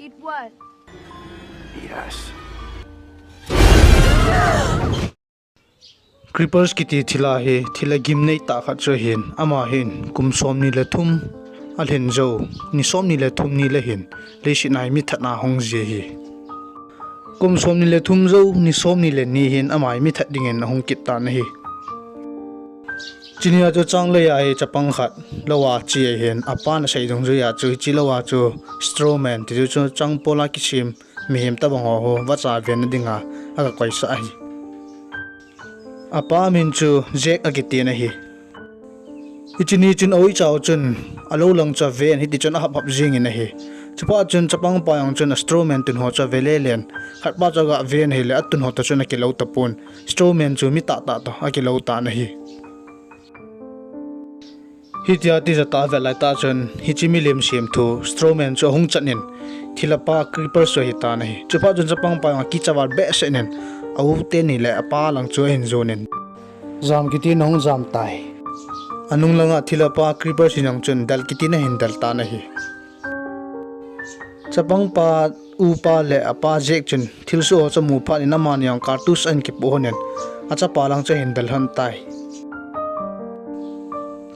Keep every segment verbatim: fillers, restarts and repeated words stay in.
It was. Yes. Creepers kiti thil a hi thil a gimnei tah khat chu ahin, ama hin kum somni le thum alhin jou, ni somni le thum ni le hin leiset a hi mithat a hung ji ahi. Kum somni le thum jou, ni somni le ni hin ama hi mithat dingin ahung kit tan ahi. Chunia chu changlei a hi chapang khat lou a che ahin, apan asei dungjui a chu hiche lou a chu Strawman ti chu changpol a kisem mihem tobang ho vacha venna dinga aga koisah ahi. Apa min chu Jack akitin ahi. Hiche ni chun a-oi chau chun alou lang chu aven, hiti chun ahap hap jingin ahi. Chuphat chun chapangpa jong chun a Strawman tun ho chu ave lelen, khatpa chu aga ven ahile atun ho toh chun akilou tapon, Strawman chu mi tahtah toh akilou tan ahi. Hitia tijat a avet laitah chun hiche milim semthu Strawman chu ahung chan in, thilhapa Creepers chu ahitan ahi. Chuphat chun chapangpa jong akicha val behseh in, a-u teni le apa lang chu ahin jon in, jam kitin ahung jam tai. Anung langa thilhapa Creepers in jong chun del kitin ahin del tan ahi. Chapangpa upa le apa Jack chun thilsoh ho chu amu phat in amani jong cartouche ahin kipoh lhon in, achapa lang chu ahin del lhon tai.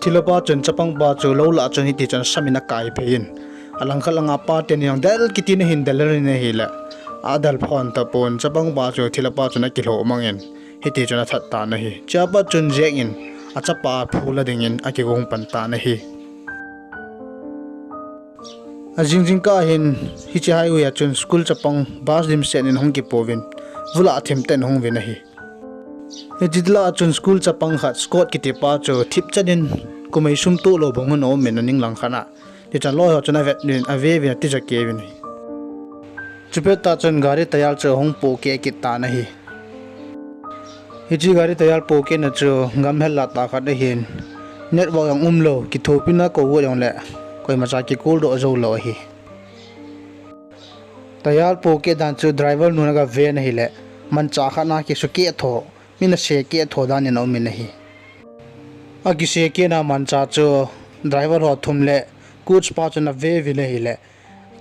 Thilhapa chun chapangpa chu lou lah chun hiti chun asam in akai phei in, alangkhat langa apa teni jong del kitin ahin del lhon in ahile, adel phon tapon, chapangpa chu thilhapa chun akilhoh mang in, hiti chun athat tan ahi. Chuphat chun Jack in achapa phu la dingin akigong pan tan ahi. Ajing jingkah hin hiche highway a chun school chapang bus dimset in ahung kipouvin, vul a thim tah in ahung uvin ahi. Hiche lah a chun school chapang khat Scott kitipa chu thipchan in kumei sum toh lou bang in aumin aning langkhat a. Tichun loi ho chun avet uvin, ave uvin, atija kei uvin ahi. Chupet tah chun gari tyre chu ahung pohkeh kit tan ahi. Hiche gari tyre pohkehna chu gamhel lah tah khat ahin, network jong umlou, kithopina kou got jongle koimacha kicall doh joulou ahi. Tyre pohkeh dan chu driver nun aga ven ahile, manchah khat a kisukeh tho, min asekeh tho dan in aumin ahi. Akisekeh na manchah chu driver ho thum le coach pa chun ave uvin ahile,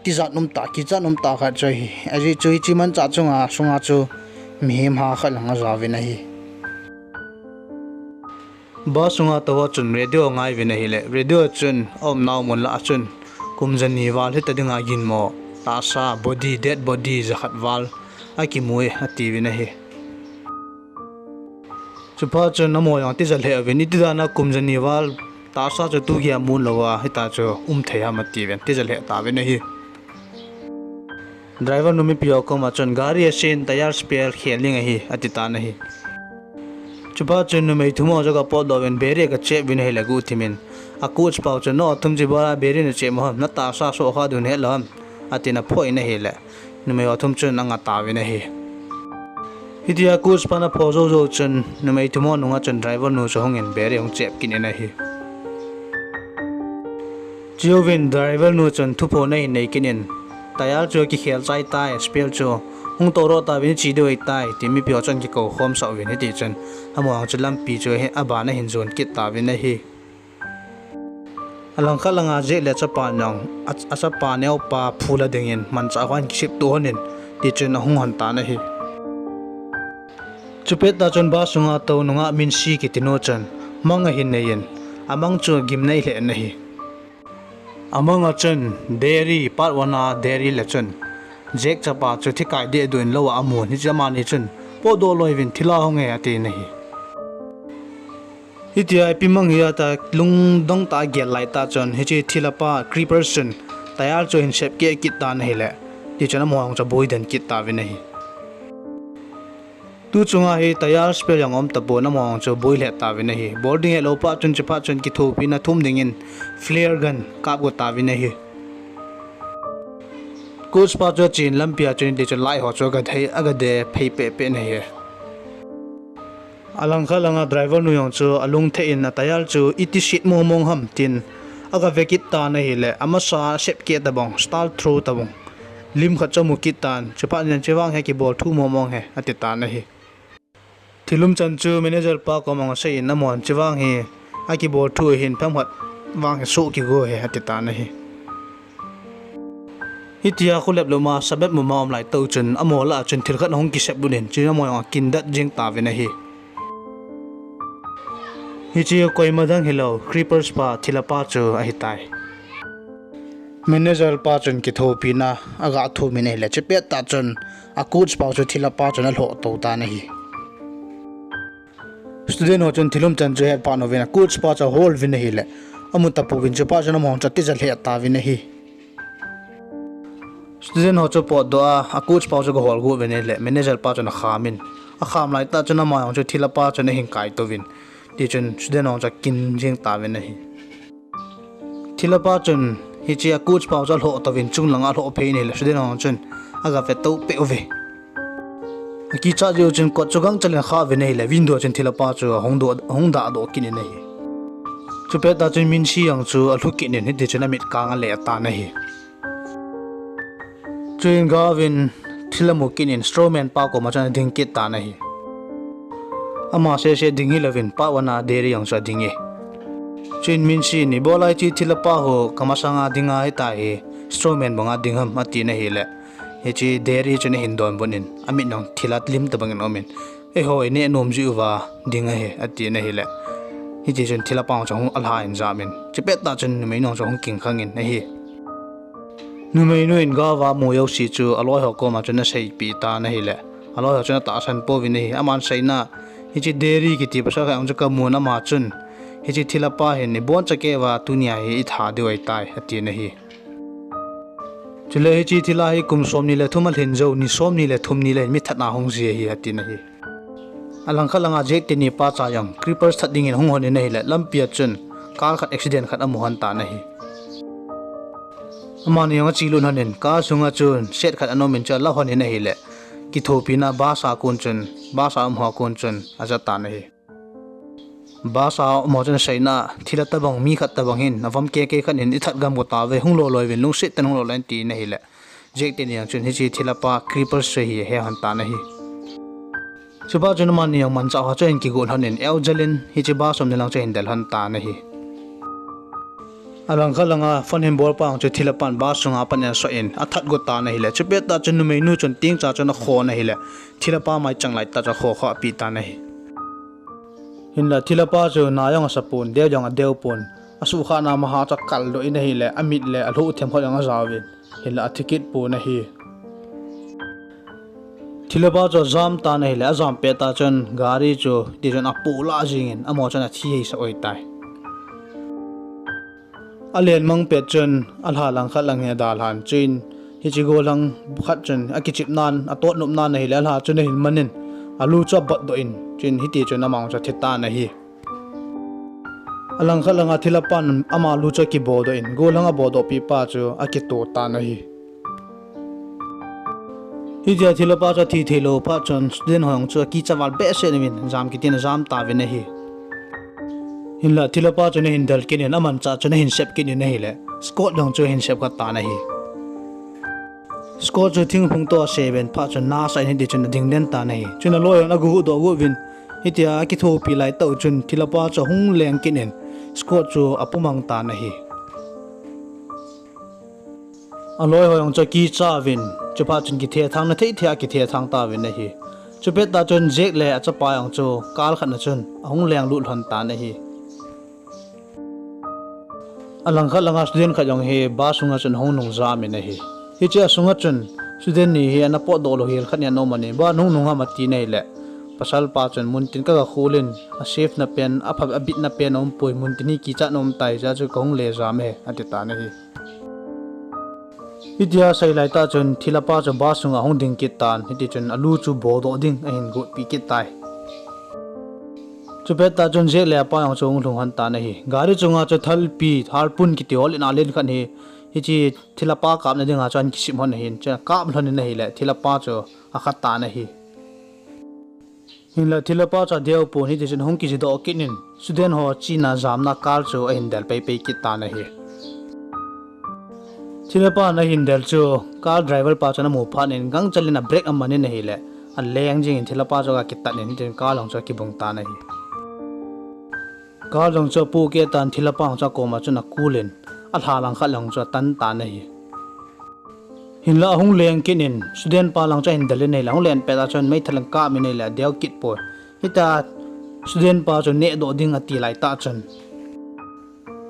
tijat umtah, kijat umtah khat chu ahi. Ajeh chu hiche manchah chunga, sunga chu mihem ha khat lang ajaovin ahi. Bus sunga tou ho chun radio angai uvin ahile, radio a chun aumnau mun lah a chun kum jani val hita dinga ginmo tahsa body, dead body jakhat val akimu e atiuvin ahi. Chuphat chun amaho jong tija lheh uvin, iti dan a kum jani val tahsa chu tu geiya mun louva hitia chu um thei ham atiuvin, tija lheh tauvin ahi. Driver nu mipi ho koma chun gari asen tyre spare khel ding ahi atitan ahi. Chuphat chun numei thum ho chu aga potdoh uvin beri aga chep uvin ahile guhthim in, a coach pa chun, na thum chu ibola beri nachep u ham, natahsa sohkha diu nahet lou ham, atin aphoh in ahile, numei ho thum chun anga tauvin ahi. Hitia coach pan aphoh jou jou chun numei thum ho nunga chun driver nu chu hungin beri ahung chep kit in ahi. Chujouvin driver nu chun thuphon ahin nei kit in, tyre chu akikhel chai tai, spare chu hung tohdoh tauvin, iche diu ahitai, tin mipi ho chun akikou khomsah uvin, hitichun amaho chu lampi chu aban ahin jon kit tauvin ahi. Alangkhat langa Jack le achapan jong, a, achapa neopa phu la dingin manchah ho ahin kisiptoh lhon in, tichun ahung lhon tan ahi. Chupet tah chun bus sunga tou nungah Minsi kitinu chun mang ahin nei in, amang chu gimnei lheh in ahi. Amang a chun Derry, part one a Derry le chun Jack chapa chu thikai dehduh in lou a amun, hiche amani chun, potdoh loi uvin, thilha hung e, atin ahi. Hitia ipi mang hia tia lungdong tah a agel laitah chun hiche thilhapa Creepers chun tyre chu ahin sepkeh kit tan ahile, tichun amaho jong chu aboi den kit tauvin ahi. Tu chunga hi tyre spare jong aum tapon, amaho jong chu aboi lheh tauvin ahi. Bol ding helou phat chun, chuphat chun kithopina thum dingin flare gun kap got tauvin ahi. Coach pa chu achen lampia chun tichun light ho chu aga thei, aga de phei pehpeh in ahi. Alangkhat langa driver nu jong chu alung theh in a tyre chu iti set momong ham tin aga ve kit tan ahile, amasa sepkeh tabang, stall through tabang lim khat chu amu kit tan, chuphat in, chuvang hi akibol thu momong ahi atitan ahi. Thil umchan chu manager pa koma asei in, amahon chuvang hi akibol thu ahin, phamkhat vang hi soh kigo ahi atitan ahi. Hitia khulep loma sabep muma um lai tah chun amaho lah a chun thil khat ahung kisep lut in, chuin amaho jong akindat jing tauvin ahi. Hiche koima dang hilou, Creepers pa thilha pa chu ahitai. Manager pa chun kithopina aga thum in ahile, chupet tah chun a coach pa chu thilha pa chun alhoh tou tan ahi. Student ho chun thil um chan chu ahet phat uvin, a coach pa chu ahol uvin ahile, amu tapouvin, chupa chun amaho chu atija lheh tauvin ahi. Student ho chu potdoh a, a coach pa chu agahol got uvin ahile, manager pa chun akham in. Akham lai tah chun ama jong chu thilha pa chun ahin kaitouvin. Tichun student ho chu akin jing tauvin ahi. Thilha pa chun hiche a coach pa chu alhoh touvin, chunglang a alhoh phei in ahile, student ho chun aga vetou peh uve. Akichat jeh u chun kot chu gangchel in akhah uvin ahile, window a chun thilha pa chu ahung doh, ahung dahdoh kit in ahi. Chupet tah chun Minshi jong chu alhu kit in, hitichun amit kang ale tan ahi. Chuin gaovin thil amu kit in Strowman pa koma chun ading kit tan ahi. Ama sese ding hilouvin part one a Derry jong chu ading e. Chuin Minshi in, ibola hiche thilha pa ho kamasanga dinga hitia hi Strowman banga ding ham, atin ahile, hiche Derry chun ahin donbut in, amit jong thilha lim tobang in aumin, eiho ineh nom jeh uva ding ahi, atin ahile, hitichun thilha pa jong chu ahung alha in jam in, chupet tah chun numeinu jong chu ahung kingkhang in ahi. Numeinu in gaova amu jouse chu aloiho koma chun aseipeh tan ahile, aloiho chun atahsan pouvin ahi. Aman aseina, hiche Derry kiti pasal khat jong chu kamun, ama chun hiche thilha pa hin iboncha keiva tunia hi itha diu ahitai, atin ahi. Chule hiche thilha hi kum somni le thum alhin jou, ni somni le thum ni le hin mi that a hung ji ahi, atin ahi. Alangkhat langa Jack teni pacha jong Creepers that dingin ahung lhon in ahile, lampia chun car khat accident khat amu lhon tan ahi. Amani jong achelut lhon in car sunga chun set khat ana um in, chu ala lhon in ahile, kithopina bus a kon chun, bus a umho kon chun aja tan ahi. Bus a umho chun aseina, thilha tobang, mi khat tobang hin avom kei kei khat in ithat gam got tauve, hung loloi uvin, lungset tah in hung loloi in, atin ahile, Jack teni jong chun hiche thilha pa Creepers chu ahi ahe lhon tan ahi. Chuphat chun amani jong manchah ho chu ahin kigot lhon in, aoljal in hiche bus umna lang chu ahin del lhon tan ahi. Alangkhat langa phone ahin bol pa jong chu thilha pan bus sunga pat in asot in athat got tan ahile, chupet tah chun numeinu chun tengcha chun akhon ahile, thilha pa maichang lai tah chu akho khah peh tan ahi. Hinla thilha pa chu na jong asapon, deu jong adeupon, asuhkhahna maha chu akaldoh in ahile, amit le alhuh them khat jong ajaovin, hinla athi kit pon ahi. Thilha pa chu ajam tan ahile, ajam pet tah chun gari chu tichun apoh lah jengin, amaho chun athi heisah uve tai. Alen mang pet chun alha langkhat lang hi adalhan, chuin hiche golhang khat chun akichep nan, atot nop nan ahile, alha chun ahin man in, alu chu abotdoh in, chuin hitichun ama jong chu athi tan ahi. Alangkhat langa thilha pan ama lu chu akibodoh in, golhang abodoh peh pa chu akito tan ahi. Hitia thilha pa chu athi theilou phat chun student ho jong chu akicha val behseh uvin, jam kit in ajam tauvin ahi. Hinla thilha pa chun ahin del kit in, amanchah chun ahin sep kit in ahile, Scott jong chu ahin sep kha tan ahi. Scott chu thingphung toh aseiven phat chun nasa in hitichun ading den tan ahi. Chun aloi hon aguhdoh got uvin, hitia akithopi lai tah u chun thilha pa chu ahung leng kit in, Scott chu apumang tan ahi. Aloi ho jong chu akicha uvin, chuphat chun kithethang na thei thei a kithethang tauvin ahi. Chupet tah chun Jack le achapa jong chu car khat na chun ahung lenglut lhon tan ahi. Alangkhat langa student khat jong hi bus sunga chun ahung nung jam in ahi. Hiche asunga chun student ni hi ana potdoh lou hel khat ni ana um in, ibola nahung nung ham atin ahile, pasal pa chun muntin kaga khol in, a safe na pen, apha abitna pen aumpoi, muntin hi kichatna um tai, hijeh chun kahung le jam e, ati tan ahi. Hitia asei lai tah chun thilha pa chu bus sunga ahung ding kit tan, hitichun alu chu bodoh ding ahin gotpi kit tai. Chupet tah chun Jack le apa jong chu ahung lhung lhon tan ahi. Gari chunga chu thalpi, harpoon kiti ho len alen khat hi, hiche thilha pa kapna dinga chu ahin kisem lhon ahin, chun akap lhon in ahile, thilha pa chu akha tan ahi. Hinla thilha pa chu adeupon, hitichun ahung kijidoh kit in, student ho chena jamna car chu ahin del peipei kit tan ahi. Thilha pan ahin del chu car driver pa chun amu phat in gangchel in a brake aman in ahile, aleng jengin thilha pa chu aga kitat in, hitin car jong chu akibung tan ahi. Car jong chu apohkeh tan, thilha pa jong chu akoma chun akul in, alha langkhat lang chu atan tan ahi. Hinla ahung leng kit in, student pa lang chu ahin del in ahile, ahung len pet a chun meithal in kap in ahile, adeu kit poi. Hita student pa chu nehdoh ding ati lai tah chun,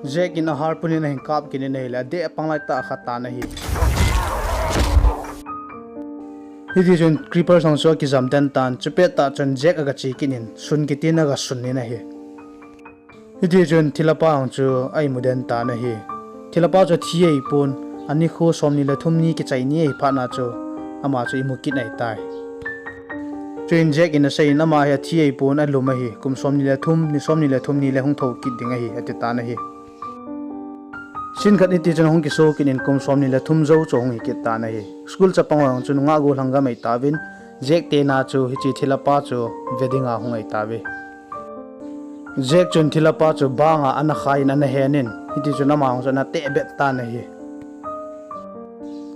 Jack in a harpoon in ahin kap kit in ahile, adeh a pang lai tah kha tan ahi. Hiti chun Creeper sang chu akijam den tan, chupet tah chun Jack aga che kit in, sun kiti in aga sun in ahi. Hiti chun thilha pa ang chu a imu den tan ahi. Thilha pa chu athi ahipon, anikho somni le thum ni kichai ni ahi phat na chu, ama chu imu kit ahitai. Chuin Jack in asei in ama hi athi ahipon alum ahi, kum somni le thum, ni somni le thum ni le hung thou kit ding ahi, ati tan ahi. Sin khat hiti chun ahung kiso kit in kum somni le thum jou chu ahung hi kit tan ahi. School chapang ho ang chu nungah gollhang gam ahitauvin, Jack te na chu hiche thilha pa chu ve dinga hung ahitauve. Jack chun thilha pa chu banga ana khai in ana hen in, hiti chun ama ang chu ana teh bet tan ahi.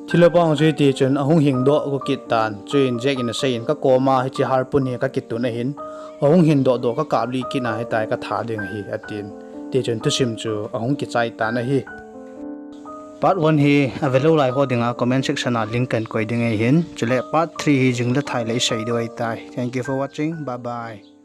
Thilha pa ang chu hiti chun ahung hingdoh go kit tan, chuin Jack in asei in, ka koma hiche harpoon hi kakitun ahin, ahung hingdoh doh kakap lih kit a hitia katha ding ahi, atin. Hiti chun thusim chu ahung kichai tan ahi. Part one hi avelou lai ho dinga comment section a link kahin koi ding ahin, chule part three hi jing le thai le isei diu ahitai. Thank you for watching. Bye bye.